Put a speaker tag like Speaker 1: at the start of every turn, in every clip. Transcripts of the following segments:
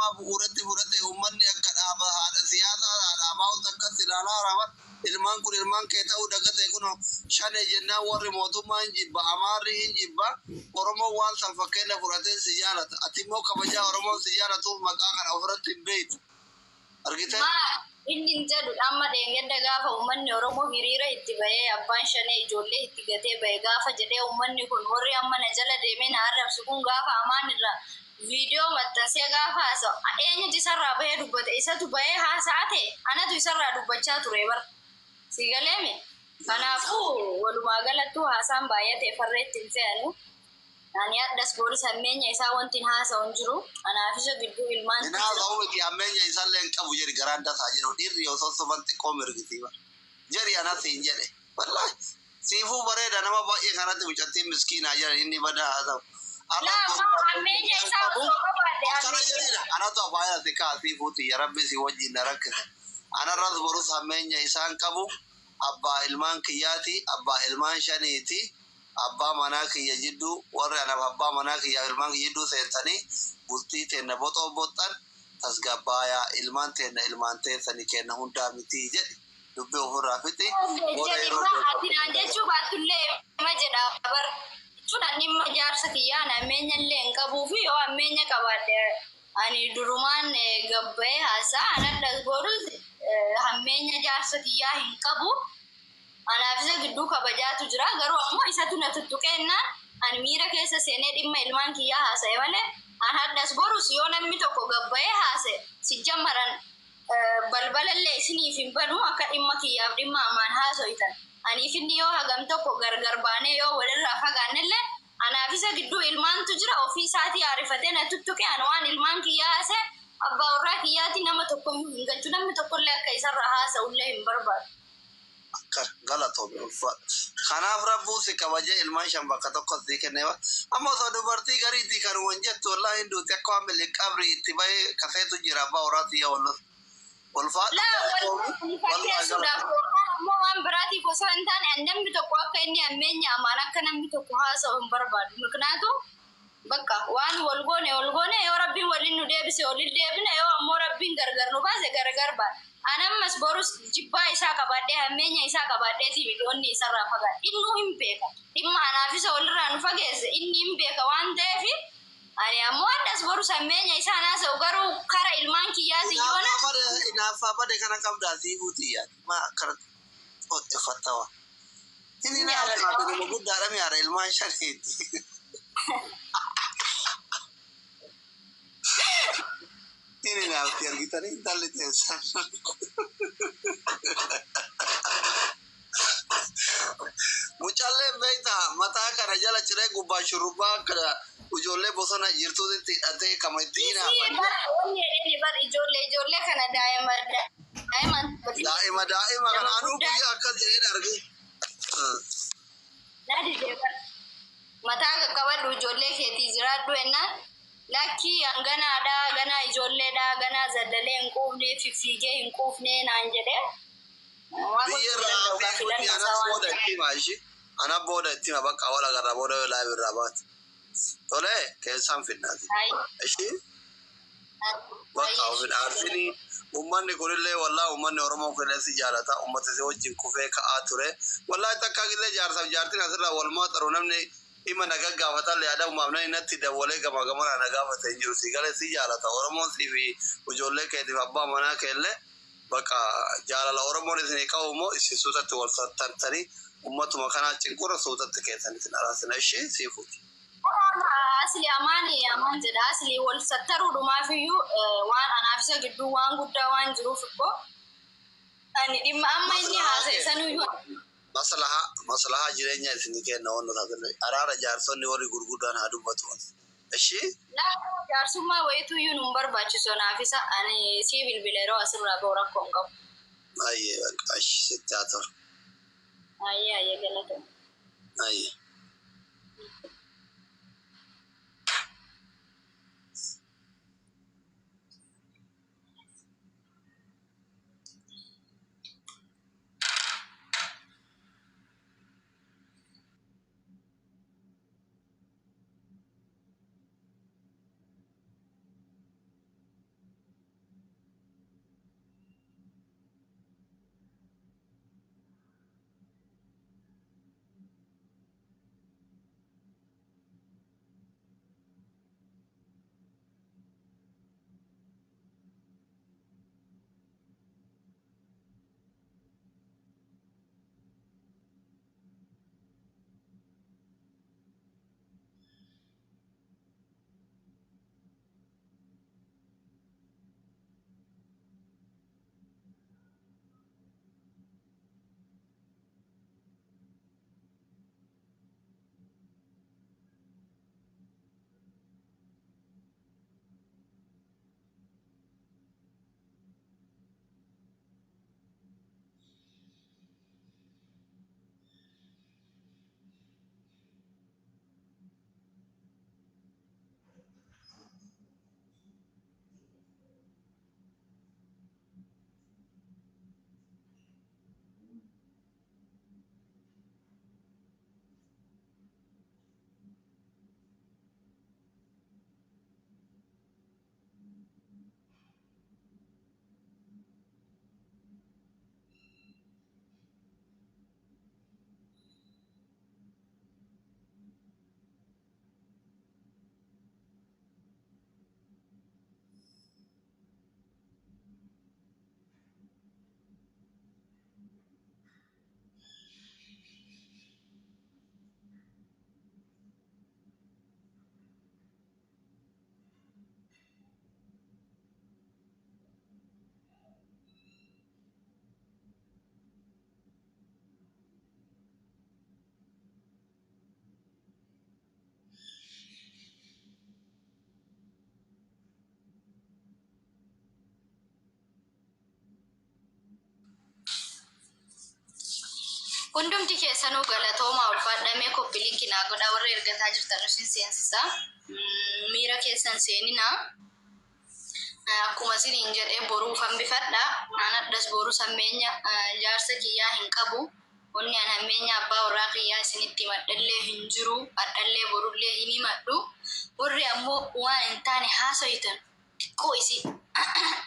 Speaker 1: dhaabaa bu'uuratti fudhate uummanni akka dhaaba haadha siyaasaa haadha abaa'utti akkas ilaalaa raawwan ilmaan kun ilmaan kee ta'uu dagate kun shane jennaan warri mootummaa hin jibba, Amaarri hin jibba, Oromoon waan san fakkeenya fudhatee si jaalata. Ati immoo kabajaa Oromoon si jaalatuuf maqaa kana ofirratti hin beektu. Argite?
Speaker 2: Maa inni hin jedhu amma dheengadda gaafa uummanni Oromoo hiriira itti bahee abbaan shanee ijoollee itti gatee bahe gaafa jedhee uummanni kun warri amma na jala deemee na arrabsu kun gaafa amaan irraa viidiyoo maxxansee gaafa haasa'u eenyutu isarraa bahee dubbate? Isatu bahee haasa'a ta'e, anatu isarraa dubbachaa ture bara. Si galeemi? Kanaafuu walumaa galattuu haasaan baay'atee farreetti hin fe'anu. Ani hadhas booris hammeenya isaa wanti hin haasa'u hin jiru. Anaaf isa gidduu ilmaantu
Speaker 1: Hin
Speaker 2: jira.
Speaker 1: haasa'u miti, hammeenya isallee hin qabu jedhi, garaan dasaa jedhu. Dhiirri osoo soban xiqqoo mirgiti bara. Jedhi, anas hin jedhe. Wallaahi siifuu bareeda nama baay'ee kanatti mucattiin miskiinaa jedhan inni badaa haa ta'u.
Speaker 2: Laa
Speaker 1: Arras
Speaker 2: ammoo hammeenya
Speaker 1: hin
Speaker 2: isaa
Speaker 1: qabu.
Speaker 2: osoo qabaadhe
Speaker 1: Akkana
Speaker 2: hammeenya
Speaker 1: jedhina anatu afaan ati kaa siifuu tiyya rabbi si wajjin na rakkise. Anarras borus hammeenya isaan qabu, abbaa ilmaan kiyyaati, abbaa ilmaan shaniiti. Abbaa manaa kiyya jidduu warri anaaf abbaa manaa kiyyaaf ilmaan kiyya jidduu seentanii bultii teenna boxoo boxxan tasgabbaayaa, ilmaan teenna ilmaan teessani kenna hundaa miti jedhi, dubbii ofirraa fixi booda
Speaker 2: jedhi
Speaker 1: yeroo
Speaker 2: ma ati naan jechuu baattullee ma jedha bar jechuun ani dhimma jaarsa kiyyaa ani hammeenya illee hin qabuu fi yoo hammeenya qabaadhe ani durumaan gabba'ee haasaa an hadhas borus hammeenya jaarsa kiyyaa hin qabu. Anaaf isa gidduu kabajaatu jira, garuu ammoo isatu na tuttuqeennaan ani miira keessa seenee dhimma ilmaan kiyyaa haasa'e malee an hadhas borus yoo namni tokko gabba'ee haasa'e sijjammaran balbalallee isiniif hin banu akka dhimma kiyyaaf dhimma amaan haasoytan. Aniif inni yoo hagam tokko gargar baanee yoo walirraa fagaannellee anaaf isa gidduu ilmaantu jira. Ofii isaatii aarifatee na tuttuqe. An waan ilmaan kiyyaa haasa'e abbaa warraa kiyyaati nama tokkoyyuu hin galchu, namni tokkollee akka isarraa haasa'ullee hin barbaadu.
Speaker 1: Akka galatoomi, ulfaadha. Kanaaf rabbuu si kabajee ilmaan shan bakka tokko sii kennee amma osoo dubartii gariitii kanuma hin jettu wallaahi hin duuti akka waan miliq qabrii itti bahee kaseetu jira abbaa warraa tiyya wallas. Ulfaadha,
Speaker 2: Laa
Speaker 1: galatoomi,
Speaker 2: wal
Speaker 1: wallaahi
Speaker 2: fakkeessuudhaaf
Speaker 1: galatoomi.
Speaker 2: yookaan ammoo waan biraatiif osoo hin taane an namni tokko akka inni hammeenya amaan akka namni tokko haasa'u hin barbaadu. Miknaatu bakka waan wal goone wal goone, yoo rabbiin waliin nu deebise waliin deebine, yoo ammoo rabbiin gargar nu baase gargar baane. An ammas borus jibbaa isaa qabaadhee hammeenya isaa qabaadheetii miti onni isarraa fagaadhe. Innuu hin beeka. Dhimma anaaf isa walirraa nu fageesse inni hin beeka waan ta'eef ani ammoo hadhas borus hammeenya isaa haasa'u, garuu kara ilmaan kiyyaatiin yoona
Speaker 1: Inaaffaa bade, inaaffaa bade kana qabdaa siifuu tiyya maa akkanatti qoxxeeffattawa. Hin
Speaker 2: hin
Speaker 1: inaaftu
Speaker 2: jaaladha.
Speaker 1: ati nama guddaadha mi'aara ilmaan shaniiti. Hin inaafti argitanii intalli teessan. Mucalleen beektaa mataa kana jala ciree gubbaa shurrubbaa akka ijoollee bosona jirtuutti hidhatee kama itti
Speaker 2: Isii
Speaker 1: hinaafan.
Speaker 2: Bara wanni jedheni bar ijoollee kana daa'ima daa'iman
Speaker 1: Daa'ima daa'ima
Speaker 2: nama
Speaker 1: kana anuu
Speaker 2: guddaa
Speaker 1: guyyaa akkas jedheen arge.
Speaker 2: Na dide bar. Mataa qaqqabadhu, ijoollee keetii jiraadhu jennaan lakkii an ganaadha, ganaa ijoolleedha, ganaa zallalee hin quufne, fiffiigee hin quufne naan jedhee waan
Speaker 1: Biyya
Speaker 2: gochuu
Speaker 1: irraa
Speaker 2: danda'u gaa
Speaker 1: fi kuti
Speaker 2: filannoo
Speaker 1: anas
Speaker 2: isaa waan
Speaker 1: booda
Speaker 2: ta'eef.
Speaker 1: itti hima ishii. Ana booda itti hima, bakka wal agarra booda yoo live irraa baate. Tolee, keessaan fidnaati. Ishii bakka
Speaker 2: Baay'ee
Speaker 1: ofin aarsinii ummanni kunillee wallaa ummanni Oromoo kunillee si jaalata, ummata si wajjin kufee ka'aa ture. Wallaahi takkaa illee jaarsaaf jaartiin asirraa wal maaxaru namni dhimma na gaggaafatallee adamumaaf namni natti dawwalee gama gamanaa na gaafate hin jiru. Si galee si jaalata Oromoon sii fi ijoollee keetiif abbaa manaa keellee bakka jaalala Oromoon isinii qabu immoo isin suutatti wal sattartanii ummatuma kanaa cinqurra suutatti keessan isin araarsina ishii sii fuuti.
Speaker 2: Asli amaani amaan jedha, asli wal sattaruudhumaaf iyyuu waan anaaf isa gidduu waan guddaa waan jiruuf immoo ani dhimma amma inni
Speaker 1: Maslahaa
Speaker 2: haasa'e
Speaker 1: kenna.
Speaker 2: sanuyyuu
Speaker 1: Maslahaa jireenya isinii kenna wanna taatelle araara jaarsonni warri gurguddaan haa dubbatu. Ishii
Speaker 2: Laa, jaarsummaa wayitu iyyuu nun barbaachisu anaaf isa. Ani sii bilbila yeroo asirraa ba'u, rakkoo hin qabu.
Speaker 1: Baay'ee bakka ishi sitti haa tolu.
Speaker 2: Ayyee ayyee, galatoomi.
Speaker 1: Baay'ee.
Speaker 2: Hundumti keessanuu galatoomaa, ulfaadhamee. Copy link naa godhaa. Warra ergataa jirtan isin seensisaa. Miira keessan seeninaa. Akkuma isiniin jedhee, boruuf hambifadha. An hadhas boruu sammeenya jaarsa kiyyaa hin qabu. Wanni an hammeenya abbaa warraa kiyyaa isinitti himadhallee hin jiru. Hadhallee borullee hin himadhu. Warri ammoo waan hin taane haasoyitan xiqqoo isi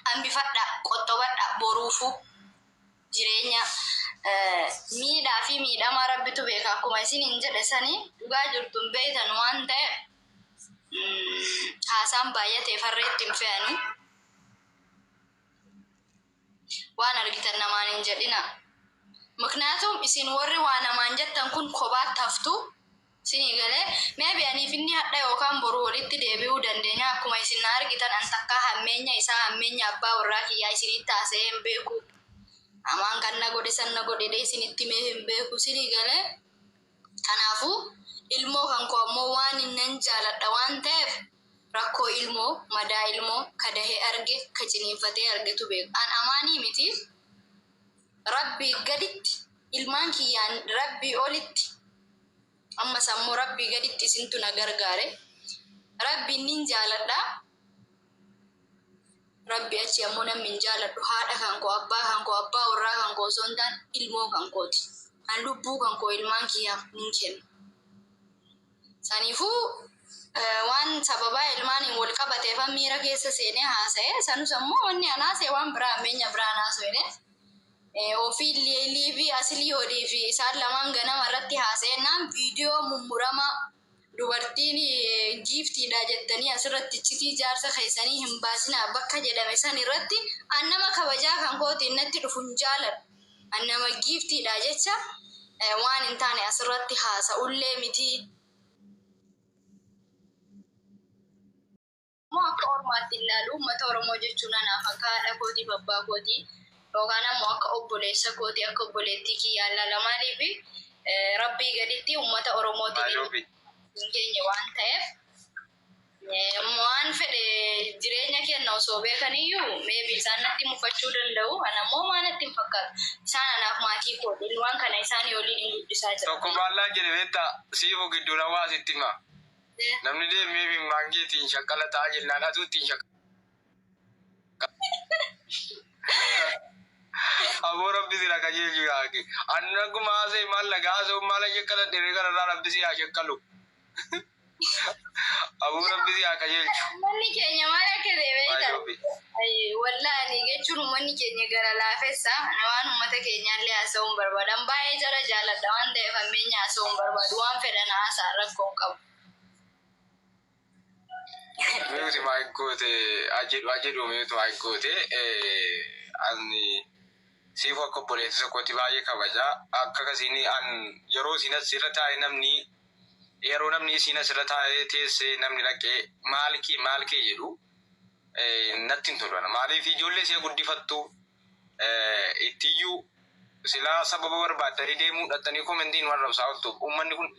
Speaker 2: hambifadha, qottobadha boruufu. Jireenya miidhaa fi miidhamaa rabbitu beeka. Akkuma isiniin jedhe sani, dhugaa jirtu hin beektan waan ta'eef, haasaan baay'atee farreetti hin fe'anu. Waan argitan namaan hin jedhina. Miknaatum isin warri waa namaan jettan kun kophaatti haftu. Isinii galee? Maybe aniif inni hadha yookaan boru walitti deebi'uu dandeenya. Akkuma isin na argitan, an takkaa hammeenya isaa, hammeenya abbaa warraa kiyyaa isinitti haasa'ee hin beeku. Amaan kan na godhe san na godhe isinitti mee hin beeku. Isinii galee? Kanaafuu ilmoo kan koo ammoo waan nan jaaladha waan ta'eef, rakkoo ilmoo, madaa ilmoo ka dahee arge, ka ciniinfatee argetu beeku. An amaanii miti, rabbii gaditti ilmaan kiyyaan, rabbii olitti ammas ammoo rabbii gaditti isintu na gargaare. Rabbiin nin jaaladha. Rabbi achi ammoo namni hin jaaladhu haadha kan koo, abbaa kan koo, abbaa warraa kan koo osoo hin taane ilmoo kan kooti. An lubbuu kan koo ilmaan kiyyaaf nin kenna. Saniifuu waan sababaa ilmaaniin wal qabateef miira keessa seenee haasa'e. Sanus ammoo wanni an haasa'e waan biraa, hammeenya biraa an haasa'e. Ofii liivii asilii olii fi isaan lamaan ganama irratti haasa'e naan viidiyoo mummuramaa dubartiin giiftiidha jettanii asirratti iccitii jaarsa keessanii hin baasinaa bakka jedhame san irratti, an nama kabajaa kan kootiin natti dhufu hin jaaladhu. An nama giiftiidha jecha waan hin taane asirratti haasa'ullee miti. Immoo akka ormaatti ilaalu. Uummata Oromoo jechuun anaaf akka haadha kootiif abbaa kootii yookaan ammoo akka obboleessa kootii, akka obboleettii kiyyaa ilaala. Maaliif, rabbii gaditti uummata Oromootiin hin geenye waan ta'eef, waan fedhe jireenya kenna osoo beekaniyyuu maybe isaan natti mufachuu danda'u. Ana ammoo maa natti hin fakkaatu. Isaan anaaf maatii kooti. Ilmaan kana isaanii waliin hin guddisaa jira.
Speaker 3: Tokko baallaan jedhe beektaa, siifu gidduudha waa sitti hima. Namni deemee fi maangeetiin shaqqala ta'a jennaan atuu ittiin shaqqala. Aboo, rabbi sira qajeelchu yaake. Anni akkuma haasa'e maal nagaa haasa'u, maal shaqqala dheeree kanarraa rabbi si haa shaqqalu. Aboo, rabbi si haa qajeelchu.
Speaker 2: Uummanni keenya maal akka ta'e beektaa?
Speaker 3: Nairobi.
Speaker 2: Wallahi jechuun uummanni keenya gara laafessa. Waan uummata keenyaallee haasa'uun barbaadan, baay'ee jara jaaladha waan ta'eef, hammeenya haasa'uun barbaadu. Waan fedhan haasa'an, rakkoo hin qabu.
Speaker 3: Mute maal goote ajedhu, mute maal goote? Ani siif akka obboleessa tokkotti baay'ee kabaja. Akka akkasiin an yeroo isin asirra taa'e, namni yeroo namni isin asirra taa'ee teessee namni dhaqee maal kee maal kee jedhu natti hin tolu. Maaliif, ijoollee ishee guddifattu ittiyyuu silaa sababa barbaaddanii deemuu dhattanii commentiin waan rabsaa ooltu, uummanni kun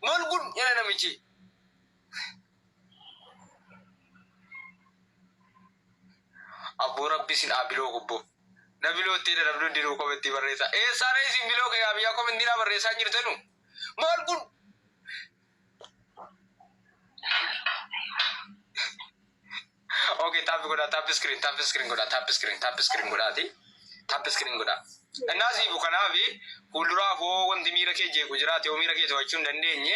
Speaker 3: maal kun jedha namichi. Abboo, rabbi isin haa block gubboo. Na blocktee namni hundinuu commentii barreessaa. Eessaadha isin block yaa biyyaa commentii naa barreessaa hin jirtanu? Maal kun? Okay, tap godhaa, tap screen, tap screen godhaa, tap screen, tap screen godhaati. Tap screen godhaa. Innaa siifu kanaafi fuulduraaf hoo wanti miira kee jeequ jiraate, hoo miira kee to'achuu hin dandeenye,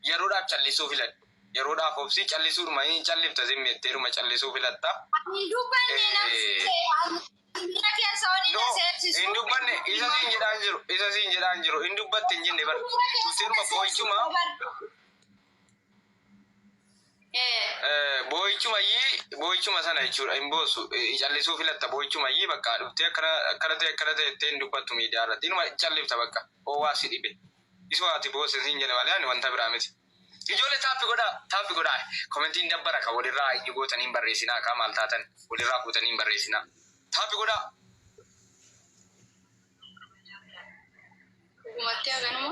Speaker 3: yeroodhaaf callisuu filadhu. Yeroodhaaf obsii, callisuudhuma hin callifta, zimmetteeruma callisuu filatta.
Speaker 2: Hin dubbanne namni miira keessa waliin
Speaker 3: No,
Speaker 2: na seensisu.
Speaker 3: hin dubbanne, isa siin jedhaan jiru, isa siin jedhaan jiru, hin dubbatte hin jenne bar. Turteeruma boo'ichuma, boo'ichumayyii, boo'ichuma sana jechuudha, hin boossu, callisuu filatta. Boo'ichumayyii bakka dhuftee akkana akkana ta'e akkana ta'e jettee hin dubbattu miidiyaa irratti, inuma callifta bakka hoowwaa si dhibe. Isuma ati boosse siin jedhe malee ani wanta biraa miti. Ijoollee, tap godhaa, tap godhaa. Commentiin dabbara ka walirraa inni gootanii hin barreessinaa, kaa maal taatan, walirraa fuutanii hin barreessinaa. Tap godhaa.
Speaker 2: Dhugumatti haganuma.